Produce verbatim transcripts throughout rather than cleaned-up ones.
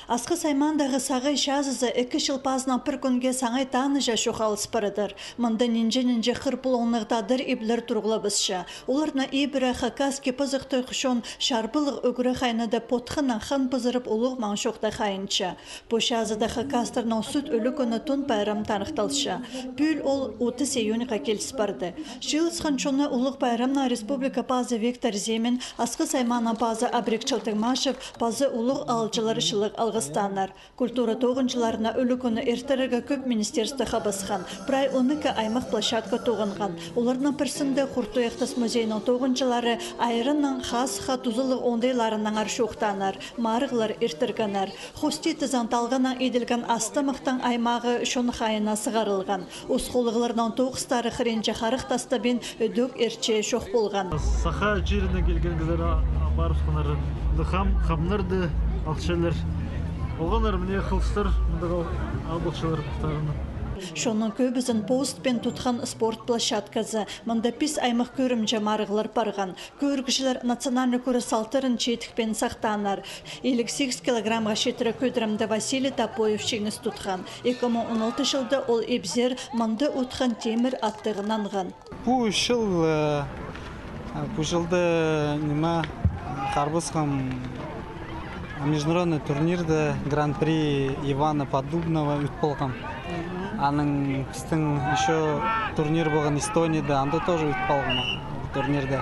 Асхыс аймаандағы Сағай чазызы ікі чыл пазынаң пір кӱнге саңай таныҷа чоғалыс парадыр. Мында нинҷе-нинҷе хыр пулуңнығ тадар иблер турғлабысча. Оларның ибіре хакас кип-азахтығ чон чарбылығ ӱгре хайнада потхынаң хан пызырып улуғ маң чоохтағ хайынча. Пу чазыда хакастарның сӱт ӱлӱкӱні Тун пайрам таныхталча. Пӱӱл ол отыс июньға киліс парды. Чыылысхан чонны улуғ пайрамнаң республика пазы Виктор Зимин, Асхыс аймааның пазы Абрек Чалтыгмашев, пазы улуғ аалҷылар чылығ алғыстааннар. Культура тоғынҷыларына ӱлӱкӱнні иртірерге кӧп министерство хабасхан. Прай он ікі аймах площадка тоғынған. Оларның пірсінде Хуртуяхтас музейнің тоғынҷылары айранның хазыхха тузалығ оңдайларынаңар чоохтааннар, марығлар иртіргеннер. Хости тізең талғаннаң иділген ас-тамахтың аймағы чон хайиина сығарылған. Ус холлығларның тоғыстары хыринҷа харах тастабин ідӧк иртче чох полған. Саха чиріне килген кізілер а-, а-, парыбысханнар. Хам, хамнарды алчалар. Олғаннар мына хылыстар, мында ал-, алып алчалар хылыстарны. Чонның кӧбізін постпен тутхан спорт площадказы. Мында пис аймах кӧрімҷе марығлар парған. Кӧрігҷілер национальный кӱрес салтарын чииттікпин сахтааннар. Илиг сигіс килограммға читіре кӧдірімде Василий Топоев чиңіс тутхан. Ікі муң он алты чылда ол ибзер мында утхан тимір аттығ нанған. Пу чыл, э, пу чылда ниме, харбасхам, международный турнирде Гран-при Ивана Поддубного ӱт полғам. Анаң пістің ещё турнир полған Эстонияда, анда тоже ӱт полғам турнирде.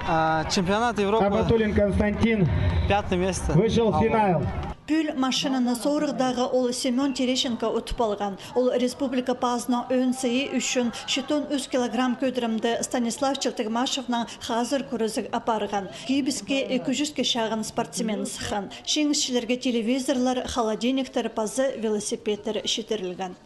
А, чемпионат Европы. Абатуллин Константин. Пятое место. Вышел в финал. Пӱӱл машинаны сорығдағы ол Семён Терещенко утып алған. Ол республика пазының ӧӧн сыйы ӱчӱн читон ӱс килограмм кӧдірімде Станислав Чалтыгмашевнаң хазыр кӱрезіг апарған. Кибіске ікі чӱске чағын спортсмен сыххан. Чиңісчілерге телевизорлар, холодильниктер паза велосипедтер читірілген.